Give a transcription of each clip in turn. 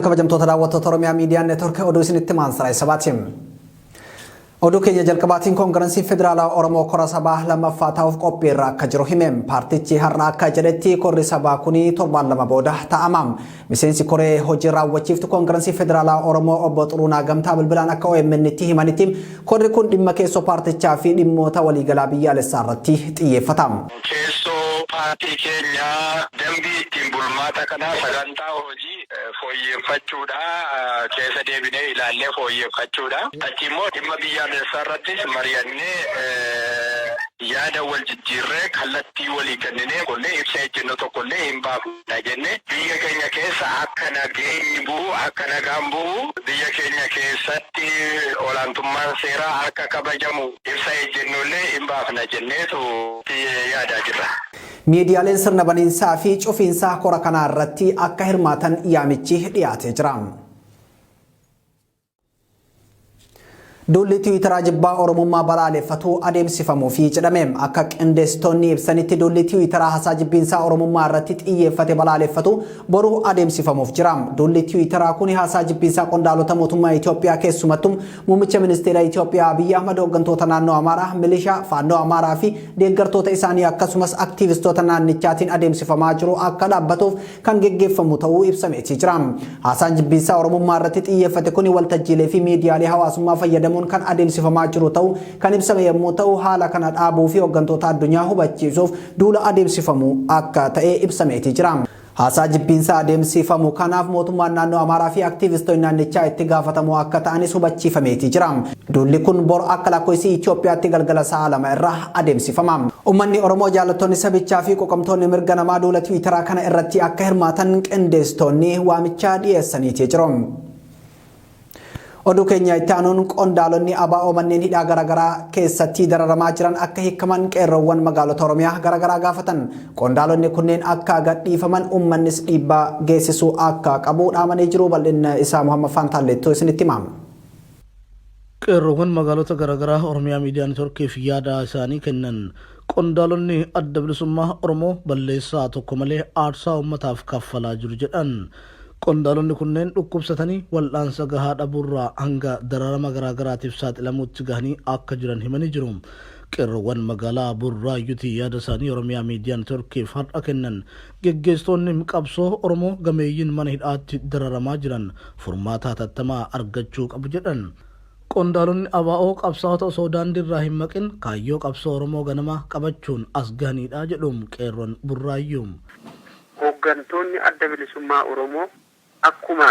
Kabajamtoota daawwattoota Oromiyaa Miidiyaa Neetwork oduu isinitti maansaraa sabaati. Oduu keenya jalqabaatiin Koongiransiin Federaalaa Oromoo kora sabaa lammaffaa taa'uuf qophiirra akka jiru hime. Paartichi har'a akka jedhetti korri sabaa kun torbaan 2 booda taa'ama. Miseensi koree hojii raawwachiiftu Koongiransii Federaalaa Oromoo obbo Xuruunaa Gamtaa bilbilaan akka OMN'tti himanitti korri kun dhimma keessoo paartichaa fi dhimmoota waliigalaa biyyaalessaa irratti xiyyeeffata. Keessoo paartii keenyaa dambii ittiin bulmaata kanaa sagantaa hojii fooyyeeffachuudha. Keessa deebinee ilaallee fooyyeffachuudha. Achi immoo dhimma biyyaalessaa irrattis mari'annee yaada wal jijjiirree kallattii walii kenninee qollee ibsa ejjennoo tokkollee hin baafna jenne biyya keenya keessa akka nageenyi bu'u akka nagaan bu'u biyya keenya keessatti olaantummaan seeraa akka kabajamu ibsa ejjennoollee hin baafna jenneetu yaadaa jirra. Miidiyaaleen sirna baniinsaa fi cufiinsaa kora kanaa irratti akka hirmaatan yaamichi dhiyaatee jira. Duulli Tiwiitaraa jibbaa Oromummaa balaaleffatu adeemsifamuufi jedhame. Akka qindeessitoonni ibsanitti duulli Tiwiitaraa hasaa jibbiinsaa Oromummaa irratti xiyyeeffate balaaleffatu boru adeemsifamuuf jira. Duulli Tiwiitaraa kun haasaa jibbiinsaa qondaalota mootummaa Itoophiyaa keessumattuu muummicha ministeera Itoophiyaa Abiyyi Ahmad hooggantoota naannoo Amaaraa, milishaa, faannoo Amaaraa fi deeggartoota isaanii akkasumas aktiivistoota naannichaatiin adeemsifamaa jiru akka dhaabbatuuf kan geggeeffamu ta'uu ibsameetii jira. Haasaan jibbiinsaa Oromummaa irratti xiyyeeffate kuni waltajjiilee fi miidiyaalee hawaasummaa fayyadamuun kan adeemsifamaa jiru ta'uu kan ibsame yommuu ta'u haala kana dhaabuu fi hooggantoota addunyaa hubachiisuuf duula adeemsifamu akka ta'e ibsameetii jira. Haasaa jibbiinsaa adeemsifamu kanaaf mootummaan naannoo Amaaraa fi aktiivistoonni naannichaa itti gaafatamoo akka ta'anis hubachiifameetii jira. Duulli kun bor akka lakkoofsi Itoophiyaatti galgala sa'a 2 irra adeemsifama. Uummanni Oromoo jaallattoonni sabichaa fi quuqamtoonni mirga namaa duula Tiwiitaraa kana irratti akka hirmaatan qindeessitoonni waamicha dhiyeessaniitii jiru. Oduu keenya itti aanuun qondaalonni ABO manneen hidhaa garaagaraa keessatti dararamaa jiran akka hiikaman qeerroowwan magaalota Oromiyaa garaagaraa gaafatan. Qondaalonni kunneen akka gadhiifaman uummannis dhiibbaa geessisuu akka qabu dhaamanii jiru. Bal'inna isaa Muhammad Faantaalleettuu isinitti hima. Qeerroowwan magaalota garaagaraa Oromiyaa Miidiyaa Neetworkiif yaada isaanii kennan qondaalonni adda bilisummaa Oromoo balleessaa tokko malee aarsaa uummataaf kaffalaa jiru jedhan. Qondaalonni kunneen dhukkubsatanii wal'aansa gahaa dhabuurraa hanga dararama garaagaraatiif saaxilamuutti gahanii akka jiran himanii jiru. Qeerroowwan magaalaa Burraayyuutii yaada isaanii Oromiyaa Miidiyaa Neetworkiif har'a kennan geggeessitoonni qabsoo Oromoo gameeyyiin mana hidhaatti dararamaa jiran furmaata hatattamaa argachuu qabu jedhan. Qondaalonni ABO qabsaa'ota osoo daandiirraa hin maqin kaayyoo qabsoo Oromoo ganamaa qabachuun as gahaniidha jedhu qeerroon Burraayyuu. Hooggantoonni Adda Bilisummaa Oromoo akkuma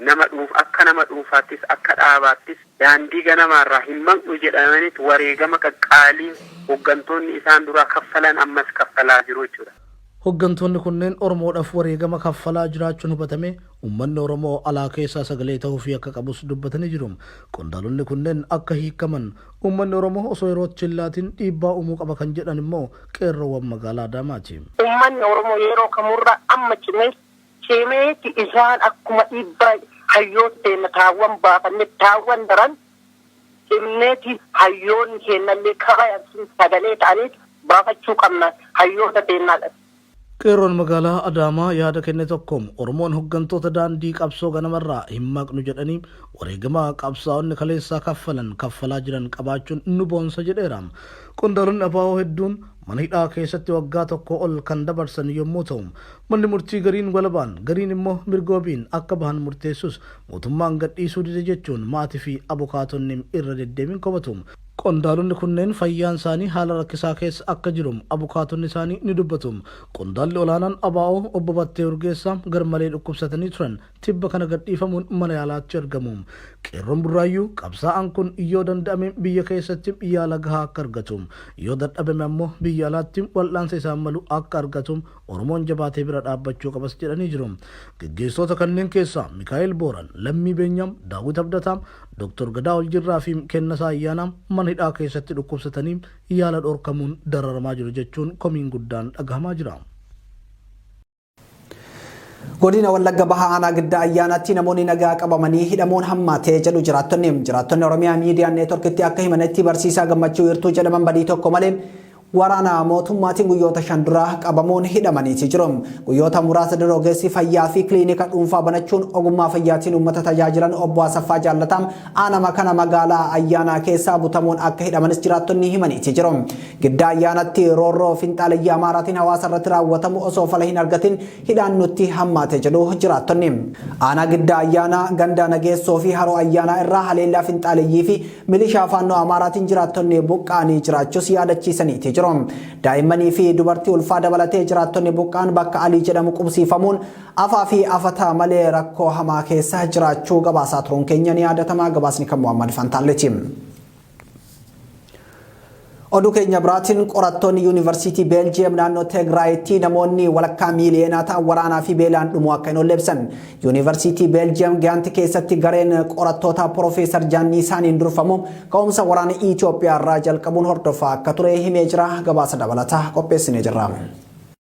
nama dhuunf akka nama dhuunfaattis akka dhaabaattis daandii ganamaarraa hin maqnu jedhamaniit wareegama qaqqaalii hooggantoonni isaan duraa kaffalan ammas kaffalaa jiru jechuudha. Hoggantoonni kunneen Oromoodhaf wareegama kaffalaa jiraachuun hubatamee uummanni Oromoo alaa keessaa sagalee tahuufii akka qabus dubbatanii jiru. Qondaalonni kunneen akka hiikaman uummanni Oromoo osoo yerootti hin laatiin dhiibbaa uumuu qaba kan jedhan immoo qeerroowwan magaalaa Adaamaati. Uummanni Oromoo yeroo kamurra amma cimee cimeeti isaan akkuma dhiibbaa hayyoota teenna taawwan baafanne taawwan daran cimneeti hayyoonni keennallee kabayan sun sagalee ta'aniiti baafachuu qabna hayyoota teennaa. Qeerroon magaalaa Adaamaa yaada kenne tokko Oromoon hoggantoota daandii qabsoo ganamarraa hin maqnu jedhanii wareegama qabsaa'onni kaleessaa kaffalan kaffalaa jiran qabaachuun nu boonsa jedheera. Qondaalonni ABO hedduun mana hidhaa keessatti waggaa tokko ol kan dabarsan yommuu ta'u, manni murtii gariin walabaan gariin immoo mirga wabiin akka bahan murteessus mootummaan gadhiisuu dide jechuun maatii fi abukaatonni irra deddeebiin komatu. Qondaalonni kunneen fayyaan isaanii haala rakkisaa keessa akka jiru abukaatonni isaanii ni dubbatu. Qondaalli olaanaan ABO obbo Battee Urgeessaa garmalee dhukkubsatanii turan tibba kana gadhiifamuun mana yaalaatti argamu. Qeerroon Burraayyuu qabsaa'aan kun yoo danda'ame biyya keessatti yaala gahaa akka argatu, yoo dadhabame ammoo biyya alaatti wal'aansa isaan malu akka argatu Oromoon jabaatee bira dhaabbachuu qabas jedhanii jiru. Geggeessitoota kanneen keessaa Mikaa'el Booran, Lammii Beenyaa, Daawwit Abdataa, Dr. Gadaa Oljirraa fi Kennasaa Ayyaanaa mana hidhaa keessatti dhukkubsatanii yaala dhorkamuun dararamaa jiru jechuun komiin guddaan dhagahamaa jira. Godina Wallagga Bahaa Aanaa Giddaa Ayyaanaatti namoonni nagaa qabamanii hidhamuun hammaatee jedhu jiraattonni. Jiraattonni Oromiyaa Miidiyaa Neetworkitti akka himanitti barsiisaa Gammachuu Wirtuu jedhaman badii tokko malee Waraana mootummaatiin guyyoota 5 dura qabamuun hidhamaniiti jiru. Guyyoota muraasa dura ogeessi fayyaa fi kiliinika dhuunfaa banachuun ogummaa fayyaatiin uummata tajaajilan Obbo Asaffaa Jaallataa aanama kana magaalaa Ayyaanaa keessaa butamuun akka hidhamanis jiraattonni himaniiti jiru. Giddaa Ayyaanatti roorroo finxaaleyyii Amaaraatiin hawaasa irratti raawwatamu osoo fala hin argatin hidhaan nutti hammaate jedhu jiraattonni. Aanaa Giddaa Ayyaanaa, ganda Nageessoo fi Haroo Ayyaanaa irraa haleellaa finxaaleyyii fi milishaa Faannoo Amaaraatiin jiraattonni buqqa'anii jiraachuus yaadachiisaniiti jiru. Daa'immanii fi dubartii ulfaa dabalatee jiraattonni buqqa'an bakka Alii jedhamu qubsiifamuun afaa fi afata malee rakkoo hamaa keessa jiraachuu gabaasaa turuun keenya ni yaadatama. Gabaasni kan Muhammad Fantaalleeti. Oduu keenya biraatiin qorattoonni Yuunivarsiitii Beeljiyeem naannoo Tigraayitti namoonni walakkaa miiliyoonaa ta'an waraanaa fi beelaan dhumuu akka hin oolle ibsan. Yuunivarsiitii Beeljiyeem Giyaanti keessatti gareen qorattoota Piroofeesar Jaanniisaaniin durfamu ka'umsa waraana Itoophiyaa irraa jalqabuun hordofaa akka ture himee jira. Gabaasa dabalataa qopheessinee jirra.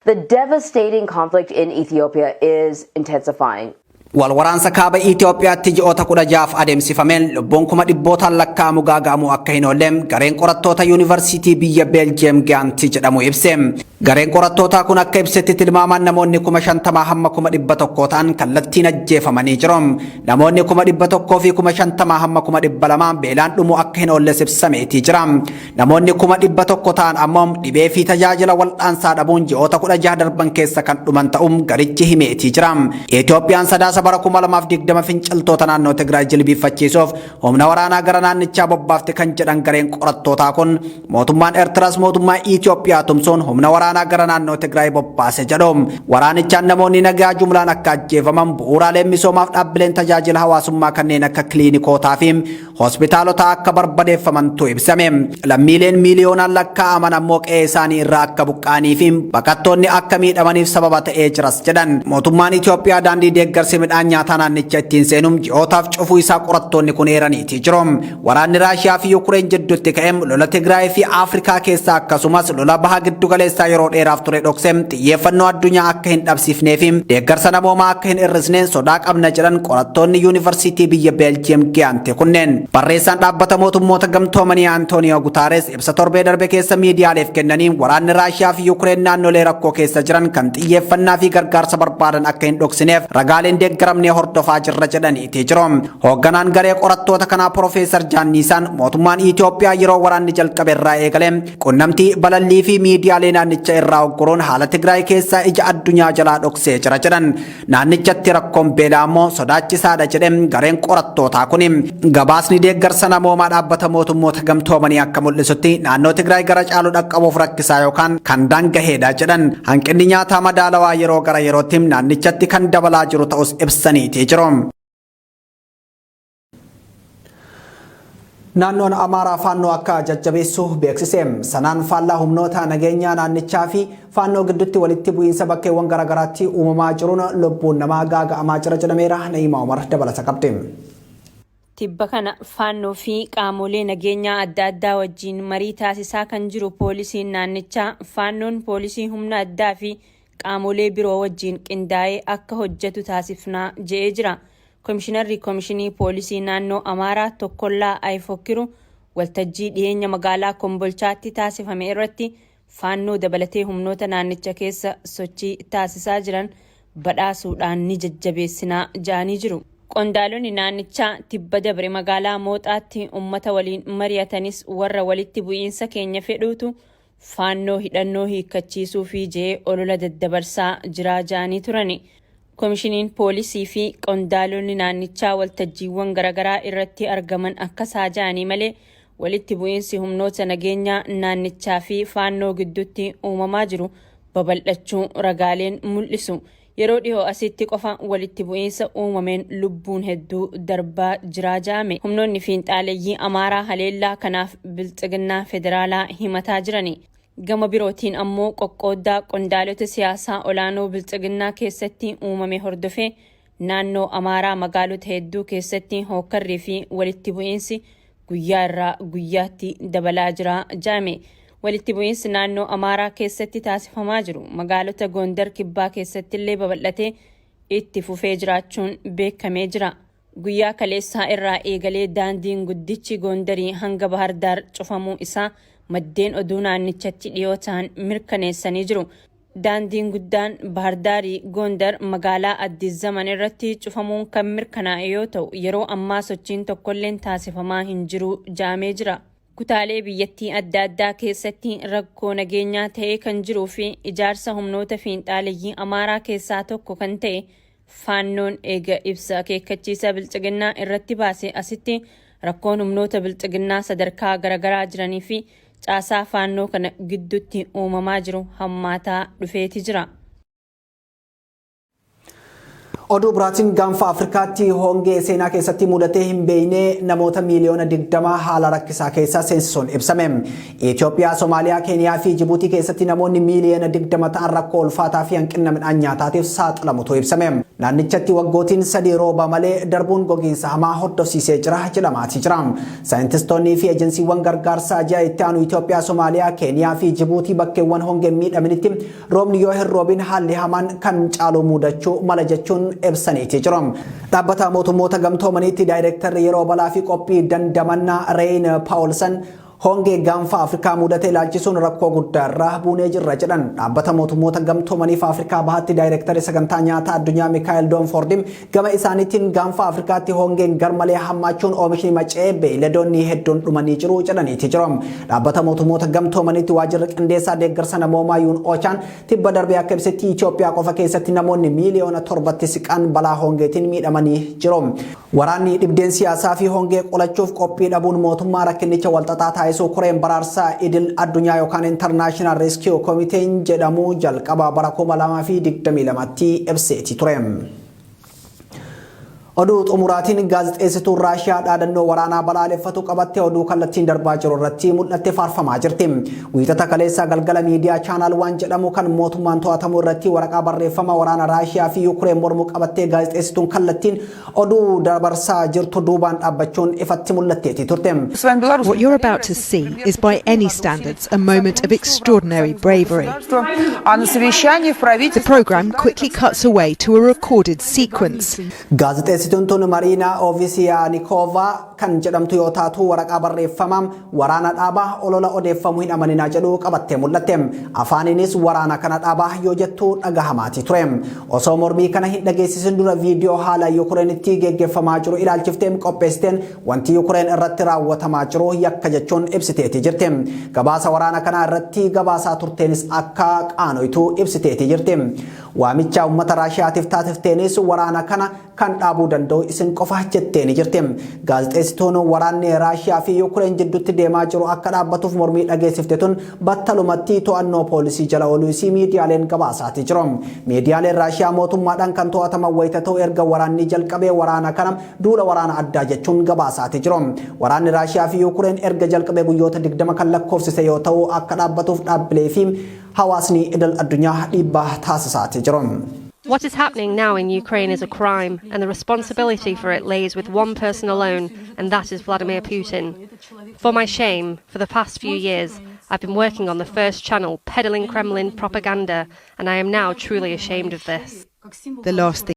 The devastating conflict in Ethiopia is intensifying. Wal waraansa kaaba Itoophiyaatti ji'oota 16f adeemsifameen lubbuun kuma dhibbootaan lakkaa'amu gaaga'amuu akka hin oolle gareen qorattoota Yuunivarsiitii biyya Beeljiyeem Giyaanti jedhamu ibse. Gareen qorattootaa kun akka ibsetti tilmaamaan namoonni 50,000 hamma 100,000 ta'an kallattiin ajjeefamanii jiru. Namoonni 100,000 fi 50,000 hamma 200,000 beelaan dhumuu akka hin oolles ibsameetii jira. Namoonni 100,000 ta'an ammoo dhibee fi tajaajila wal'aansaa dhabuun ji'oota 16 darban keessa kan dhuman ta'uu garichi himeetii jira. Itoophiyaan Sadaasa bara 2020 finciltoota naannoo Tigraay jilbiiffachiisuuf humna waraanaa gara naannichaa bobbaafte kan jedhan gareen qorattootaa kun mootummaan Eertiraas mootummaa Itoophiyaa tumsuun humna waraanaa gara naannoo Tigraay bobbaase jedhu. Waraanichaan namoonni nagaa jumlaan akka ajjeefaman bu'uuraaleen misoomaaf dhaabbileen tajaajila hawaasummaa kanneen akka kiliinikootaa fi Hospitaalota akka barbadeeffamantu ibsame. Lammiileen miiliyoonaan lakkaa'aman ammoo qe'ee isaanii irraa akka buqqa'anii fi baqattoonni akka miidhamaniif sababa ta'ee jiras jedhan. Mootummaan Itoophiyaa daandii deeggarsi midhaan nyaataa naannicha ittiin seenu ji'ootaaf cufuu isaa qorattoonni kun eeraniiti jiru. Waraanni Raashiyaa fi Yukureen jidduutti ka'e lola Tigraay fi Afrikaa keessaa akkasumas lola baha giddugaleessaa yeroo dheeraaf ture dhokse xiyyeeffannoo addunyaa akka hin dhabsiifnee fi deeggarsa namoomaa akka hin hir'isne sodaa qabna jedhan qorattoonni yuunivarsiitii biyya Beeljiyeem Giyaante kunneen. Barreessaan dhaabbata mootummoota gamtoomanii Antooniyoo Gutaares ibsa torbee darbe keessa miidiyaaleef kennaniin waraanni Raashiyaa fi Yukureen naannolee rakkoo keessa jiran kan xiyyeeffannaa fi gargaarsa barbaadan akka hin dhoksineef ragaaleen deeggaramnee hordofaa jirra jedhaniiti jiru. Hoogganaan garee qorattoota kanaa Piroofeesar Jaanniisaan mootummaan Itoophiyaa yeroo waraanni jalqabe irraa eegalee qunnamtii balallii fi miidiyaalee naannicha irraa ugguruun haala Tigraay keessaa ija addunyaa jalaa dhoksee jira jedhan. Naannichatti rakkoon beelaa immoo sodaachisaadha jedhe gareen qorattootaa kuni. Gabaasni deeggarsa namoomaa dhaabbata mootummoota gamtoomanii akka mul'isutti naannoo Tigraay gara caalu dhaqqabuuf rakkisaa yookaan kan daangaheedha jedhan. Hanqinni nyaataa madaalawaa yeroo gara yerootti naannichatti kan dabalaa jiru ta'us ibsaniitii jiru. Naannoon Amaaraa Faannoo akka jajjabeessu beeksise. Sanaan faallaa humnoota nageenyaa naannichaa fi Faannoo gidduutti walitti bu'iinsa bakkeewwan garaagaraatti uumamaa jiruun lubbuun namaa gaaga'amaa jira jedhameera. Na'iimaa Umar dabalata qabdi. Tibba kana Faannoo fi qaamolee nageenyaa adda addaa wajjiin marii taasisaa kan jiru poolisiin naannichaa, Faannoon poolisii humna addaa fi qaamolee biroo wajjiin qindaa'ee akka hojjetu taasifna je'ee jira. Komishinarri Komishinii Poolisii Naannoo Amaaraa Tokkollaa Ayifokkiru waltajjii dhiheenya magaalaa Kombolchaatti taasifame irratti Faannoo dabalatee humnoota naannicha keessa sochii taasisaa jiran badhaasuudhaan ni jajjabeessina ja'anii jiru. Qondaalonni naannichaa tibba dabre magaalaa Mooxaatti ummata waliin mari'atanis warra walitti bu'iinsa keenya fedhuutu Faannoo hidhannoo hiikkachiisuufi je'ee olola daddabarsaa jiraa ja'anii turani. Komishiniin Poolisii fi qondaalonni naannichaa waltajjiiwwan garagaraa irratti argaman akkas haa ja'anii malee walitti bu'iinsi humnoota nageenyaa naannichaa fi Faannoo gidduutti uumamaa jiru babal'achuu ragaaleen mul'isu. Yeroo dhihoo asitti qofa walitti bu'iinsa uumameen lubbuun hedduu darbaa jiraa ja'ame. Humnoonni fiinxaaleyyii Amaaraa haleellaa kanaaf Bilxiginnaa Federaalaa himataa jirani. Gama birootiin ammoo qoqqooddaa qondaalota siyaasaa olaanoo Bilxiginnaa keessatti uumame hordofee naannoo Amaaraa magaalota hedduu keessatti hookkarrii fi walitti bu'iinsi guyyaa irraa guyyaatti dabalaa jira ja'ame. Walitti bu'iinsi naannoo Amaaraa keessatti taasifamaa jiru magaalota Goondar Kibbaa keessattillee babal'atee itti fufee jiraachuun beekamee jira. Guyyaa kaleessaa irraa eegalee daandiin guddichi Goondarii hanga Bahar Daar cufamuu isaa Maddeen oduu naannichatti dhiyoo ta'an mirkaneessanii jiru. Daandiin guddaan Baahardaarii Gondar magaalaa Addis Zaman irratti cufamuun kan mirkanaa'e yoo ta'u, yeroo ammaa sochiin tokkolleen taasifamaa hin jiru jaamee jira. Kutaalee biyyattii adda addaa keessatti rakkoo nageenyaa ta'ee kan jiruu fi ijaarsa humnoota fiinxaaleyyii Amaaraa keessaa tokko kan ta'e Faannoon eega ibsa akeekkachiisa Bilxiginnaa irratti baase asitti, rakkoon humnoota Bilxiginnaa sadarkaa garaagaraa jiranii fi caasaa Faannoo kana gidduutti uumamaa jiru hammaataa dhufeeti jira. Oduu biraatiin, Gaanfa Afrikaatti hongee seenaa keessatti mudatee hin beekne namoota miiliyoona 20 haala rakkisaa keessa seensisuun ibsame. Itoophiyaa, Somaaliyaa, Keeniyaa fi Jibuutii keessatti namoonni miiliyoona 20 ta'an rakkoo ulfaataa fi hanqina midhaan nyaataatiif saaxilamutu ibsame. Naannichatti waggootiin 3 rooba malee darbuun gogiinsa hamaa hordofsiisee jira jedhamaatii jira. Saayintistoonnii fi ejensiiwwan gargaarsaa ji'a itti aanu Itoophiyaa, Somaaliyaa, Keeniyaa fi Jibuutii bakkeewwan hongeen miidhamanitti roobni yoo hin roobin haalli hamaan kan caalu mudachuu mala jechuun ibsaniiti jiru. Dhaabbata Mootummoota Gamtoomaniitti daayirektarri yeroo balaa fi qophii dandamannaa Reeyin Paawulsan hongee Gaanfa Afrikaa mudate ilaalchisuun rakkoo guddaa irraa buunee jirra jedhan. Dhaabbata Mootummoota Gamtoomaniif Afrikaa Bahaatti daayirektarri sagantaa nyaataa addunyaa Mikaa'el Doonfordim gama isaaniitiin, Gaanfa Afrikaatti hongeen garmalee hammaachuun oomishni maca'ee beeyladoonni hedduun dhumanii jiru jedhaniiti jiru. Dhaabbata Mootummoota Gamtoomaniitti waajjirri qindeessaa deeggarsa namoomaa UN OCHAn tibba darbee akka ibsetti, Itoophiyaa qofa keessatti namoonni miiliyoona 7tti siqan balaa hongeetiin miidhamanii jiru. Waraanni, dhibdeen siyaasaa fi hongee qolachuuf qophii dhabuun mootummaa rakkinicha walxaxaa taasisuu koreen baraarsaa idil addunyaa yookaan International Rescue Committeen jedhamu jalqaba bara 2022tti ibseeti ture. Oduu xumuraatiin, gaazexeessituun Raashiyaa dhaadannoo waraanaa balaaleffatu qabattee oduu kallattiin darbaa jiru irratti mul'attee faarfamaa jirti. Wiixata kaleessaa galgala miidiyaa Channel One jedhamu kan mootummaan to'atamu irratti waraqaa barreeffama waraana Raashiyaa fi Yukureen mormu qabattee gaazexeessituun kallattiin oduu dabarsaa jirtu duubaan dhaabbachuun ifatti mul'atteeti turte. What you're about to see is, by any standards, a moment of extraordinary bravery. The programme quickly cuts away to a recorded sequence. Gaazexeessituun tun Mariinaa Oovisiyaaniikoovaa kan jedhamtu yoo taatu, waraqaa barreeffamaa "Waraana dhaabaa, olola odeeffamuu hin amaninaa" jedhu qabattee mul'atte. Afaaniinis "Waraana kana dhaabaa" yoo jettu dhagahamaati ture. Osoo mormii kana hin dhageessisin dura viidiyoo haala Yukureenitti geggeeffamaa jiru ilaalchiftee qopheessiteen wanti Yukureen irratti raawwatamaa jiru yakka jechuun ibsiteeti jirti. Gabaasa waraana kanaa irratti gabaasaa turteenis akka qaanoytu ibsiteeti jirti. Waamicha uummata Raashiyaatiif taasifteenis waraana kana kan dhaabuu danda'u isin qofa jetteeni jirti. Gaazexeessituun waraanni Raashiyaa fi Yukureen jidduutti deemaa jiru akka dhaabbatuuf mormii dhageessifte tun battalumatti to'annoo poolisii jala ooluu isii miidiyaaleen gabaasaati jiru. Miidiyaaleen Raashiyaa mootummaadhaan kan to'ataman wayita ta'u, erga waraanni jalqabee waraana kana duula waraana addaa jechuun gabaasaati jiru. Waraanni Raashiyaa fi Yukureen erga jalqabee guyyoota 20 kan lakkoofsise yoo ta'u, akka dhaabbatuuf dhaabbilee fi hawaasni idil addunyaa dhiibbaa taasisaati jiru. What is happening now in Ukraine is a crime, and the responsibility for it lays with one person alone, and that is Vladimir Putin. For my shame, for the past few years, I've been working on the First Channel peddling Kremlin propaganda, and I am now truly ashamed of this. The last thing